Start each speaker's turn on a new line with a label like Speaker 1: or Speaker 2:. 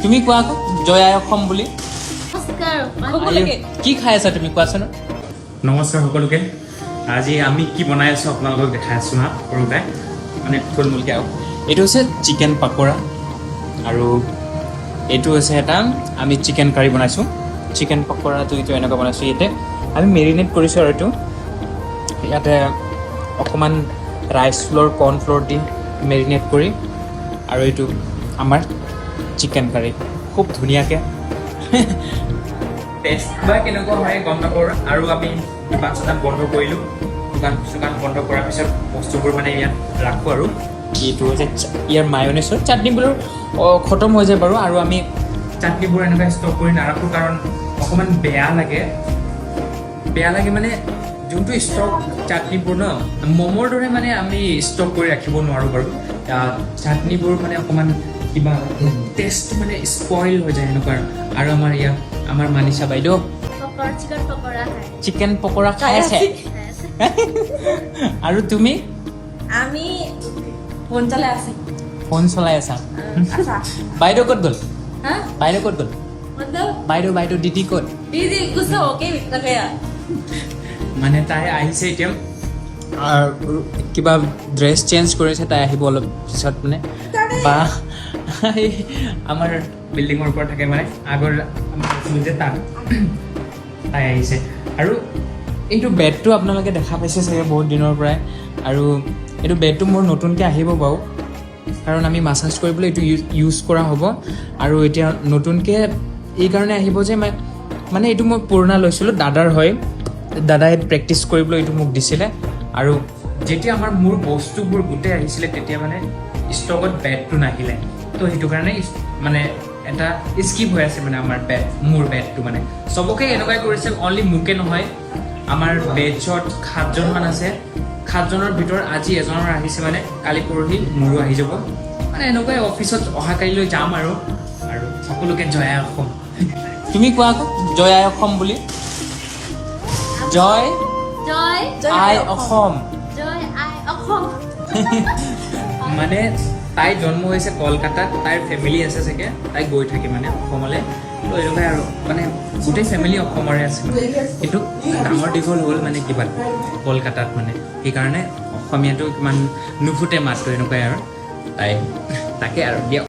Speaker 1: তুমি কোৱা আকৌ জয় আই অসম বুলি।
Speaker 2: নমস্কাৰ।
Speaker 1: আয়ো, কি খাই আছা তুমি কোৱাচোন।
Speaker 3: নমস্কাৰ সকলোকে। আজি আমি কি বনাই আছোঁ আপোনালোকক দেখাই আছোঁ। হা, সৰুকাই মানে থুলমূলকৈ আৰু
Speaker 1: এইটো হৈছে চিকেন পাকৰা আৰু এইটো হৈছে এটা আমি চিকেন কাৰী বনাইছোঁ। চিকেন পকৰাটো এইটো এনেকুৱা বনাইছোঁ। ইয়াতে আমি মেৰিনেট কৰিছোঁ আৰু এইটো ইয়াতে অকণমান ৰাইচ ফ্ল'ৰ, কৰ্ণ ফ্ল'ৰ দি মেৰিনেট কৰি আৰু এইটো আমাৰ চিকেন কাৰী খুব ধুনীয়াকৈ।
Speaker 3: টেষ্ট বা কেনেকুৱা হয় গম নাপাওঁ। আৰু আমি দোকান চোকান বন্ধ কৰিলোঁ। দোকান চোকান বন্ধ কৰাৰ পিছত বস্তুবোৰ মানে ইয়াত ৰাখোঁ আৰু
Speaker 1: এইটো হৈছে ইয়াৰ মায়নেছৰ চাটনিবোৰ খতম হৈ যায় বাৰু। আৰু আমি
Speaker 3: চাটনিবোৰ এনেকুৱা ষ্টক কৰি নাৰাখোঁ, কাৰণ অকণমান বেয়া লাগে। বেয়া লাগে মানে যোনটো ষ্টক চাটনিবোৰ ন, ম'মৰ দৰে মানে আমি ষ্টক কৰি ৰাখিব নোৱাৰোঁ বাৰু। চাটনিবোৰ মানে অকণমান কিবা টেষ্ট মানে স্পইল হৈ যায় এনেকুৱা। আৰু আমাৰ ইয়াত আমাৰ মানিষা বাইদেউ
Speaker 2: পকৰা, চিকেন পকৰা খাই
Speaker 1: চিকেন পকৰা খাই আছে।
Speaker 2: খাই আছে।
Speaker 1: আৰু তুমি?
Speaker 4: আমি ফোন চলাই আছি।
Speaker 1: ফোন চলাই আছা?
Speaker 4: আচ্ছা।
Speaker 1: বাইদেউ ক'ত গ'ল?
Speaker 4: হা?
Speaker 1: বাইদেউ ক'ত গ'ল?
Speaker 4: मतलब?
Speaker 1: বাইদেউ, বাইদেউ, দিদি ক'ত?
Speaker 4: दीदी गुस्सा होके गया।
Speaker 3: মানে তাই আহিছে এতিয়া।
Speaker 1: আৰু কিবা ড্ৰেছ চেঞ্জ কৰিছে। তাই আহিব অলপ পিছত মানে বা এই
Speaker 3: আমাৰ বিল্ডিঙৰ ওপৰত থাকে, মানে আগৰ আমি আছিলোঁ যে তাত তাই আহিছে। আৰু
Speaker 1: এইটো বেডটো আপোনালোকে দেখা পাইছে চাগে বহুত দিনৰ পৰাই। আৰু এইটো বেডটো মোৰ নতুনকৈ আহিব বাৰু, কাৰণ আমি মাছাজ কৰিবলৈ এইটো ইউজ কৰা হ'ব। আৰু এতিয়া নতুনকৈ এইকাৰণে আহিব যে মানে এইটো মই পুৰণা লৈছিলোঁ, দাদাৰ হয়। দাদাই প্ৰেক্টিচ কৰিবলৈ এইটো মোক দিছিলে। আৰু
Speaker 3: যেতিয়া আমাৰ মোৰ বস্তুবোৰ গোটেই আহিছিলে, তেতিয়া মানে ষ্টকত বেডটো নাহিলে। তো সেইটো কাৰণে মানে এটা স্কিপ হৈ আছে। মানে আমাৰ বেড, মোৰ বেডটো মানে চবকে এনেকুৱাই কৰিছে, অনলি মোকে নহয়। আমাৰ বেডছত সাতজনমান আছে। সাতজনৰ ভিতৰত আজি এজনৰ আহিছে, মানে কালি পৰহি মোৰো আহি যাব। মানে এনেকুৱাই অফিচত অহা কালিলৈ যাম আৰু। আৰু সকলোকে জয় আই অসম।
Speaker 1: তুমি কোৱা আকৌ জয় আই অসম বুলি। জয়
Speaker 2: জয়
Speaker 1: আই অসম।
Speaker 2: জয় আই অসম।
Speaker 3: মানে তাই জন্ম হৈছে কলকাতাত, তাইৰ ফেমিলি আছে চাগে, তাই গৈ থাকে মানে অসমলৈ। তো এনেকুৱাই আৰু মানে গোটেই ফেমিলি অসমৰে আছে মানে, কিন্তু ডাঙৰ দীঘল হ'ল মানে কিবা কলকাতাত। মানে সেইকাৰণে অসমীয়াটো কিমান নুফুটে মাতটো, এনেকুৱাই আৰু তাই। তাকে আৰু দিয়ক।